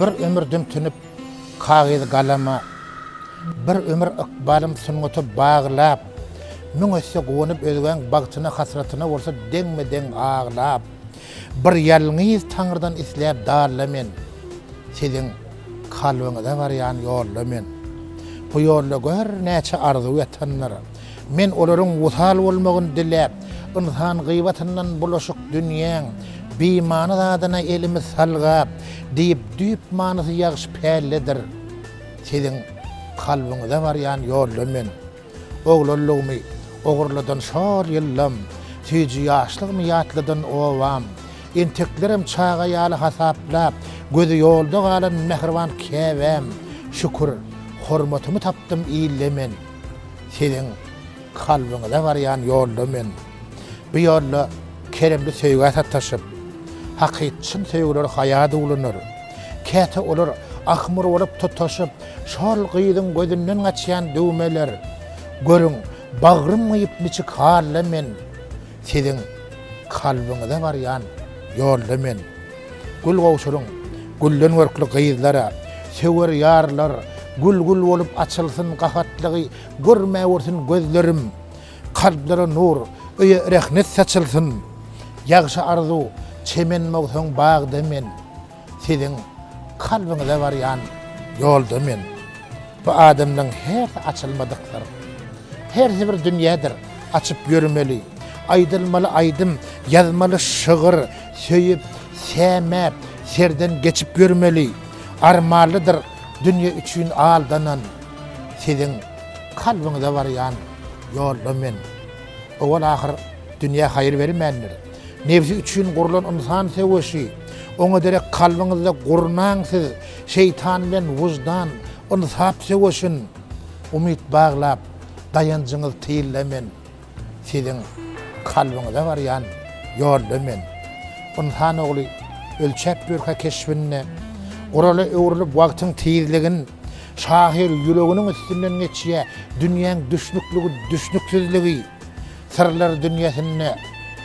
Bir ömür dümtünip kagyz galama, Bir ömür ykbalym sungata baglap, Müň esse guwanyp özgäň bagtyna Hasratyna bolsa deňme-deň aglap, Bir ýalňyz Taňrydan isläp dalla men, Siziň kalbyňyza barýan ýolda men. Bu ýolda gör näçe arzuw ýatandyr. Men olaryň wysal bolmagyn diläp, Ynsan gybatyndan bulaşyk dünýäň Bimany zadyna elimi salgap, Diýip düýp manysy ýagşy pälledir. Siziň kalbyňyza barýan ýolda men. Oglanlygymy ogurladan şol ýyllam, Süýji ýaşlygymy ýatladan obam. Enteklerem çaga ýaly hasaplap, Gözi ýolda galan mähriban käbäm. Şükür, hormatymy tapdym ilde men. Siziň kalbyňyza barýan ýolda men. Bu ýolda keremli söýgä sataşyp, Hakyt çyn söýgüler haýa duwlanar. Käte olar ahmyr bolup tutaşyp, Şol gyzyň gözünden gaçýan düwmeler. Görüň, bagrym gyýyp niçik halda men, Siziň kalbyňyza barýan ýolda men. Gül gowşuryň gülden görkli gyzlara, Söwer ýarlar gül-gül bolup açylsyn Gahatlygy görmäwersin gözlerim. Kalplara nur, öýe rehnet saçylsyn. Ýagşy arzuw çemen bolsaň bagda men. Siziň kalbyňyza barýan ýolda men. Bu adamlaň hersi açylmadykdyr. Hersi bir dünýädir, açyp ýörmeli. Aýdylmaly aýdym, ýazmaly şygyr, söýüp, sämäp, serden geçip ýörmeli. Armanlydyr dünýe üçin aldanan. Siziň kalbyňyza barýan ýolda men. Owal-ahyr dünýä haýyr bermändir. Nebsi üçin gurlan ynsan söweşi, oňa derek kalbyňyzda gurnaň siz şeýtan bilen wyždan, ynsap söweşin. Umyt baglap, daýanjyňyz tylda men. Siziň kalbyňyza barýan ýolda men. Ynsan ogly ölçäp ýörkä keşbinde, gurala öwrülip wagtyň tizligin, şahyr ýüreginiň üstünden geçýä dünýäň düşnükligi, düşnüksizligi. Syrlar dünýäsinde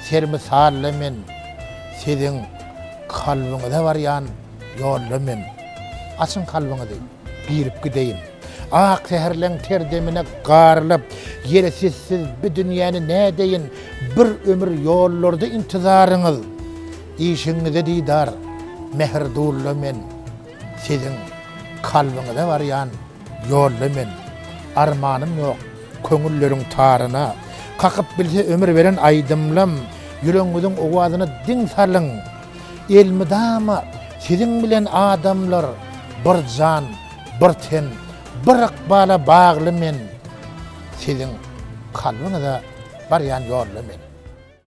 sermisally men, Siziň kalbyňyza barýan ýolda men. Açyň kalbyňyzy, girip gideýin. Ak säherleň ter demine garylyp, Ýere sizsiz bi dünýäni nädeýin, Bir ömür ýollarda intizaryňyz. Işigiňize didar, mähir dulla men, Siziň kalbyňyza barýan ýolda men. Armanym ýok köňülleriň taryna, Kakyp bilse ömür beren aýdymlam, Ýüregiňiziň owazyna diň salyň. Elmydama siziň bilen adamlar, Bir jan, bir ten, bir ykbala bagly men. Siziň kalbyňyza barýan ýolda men.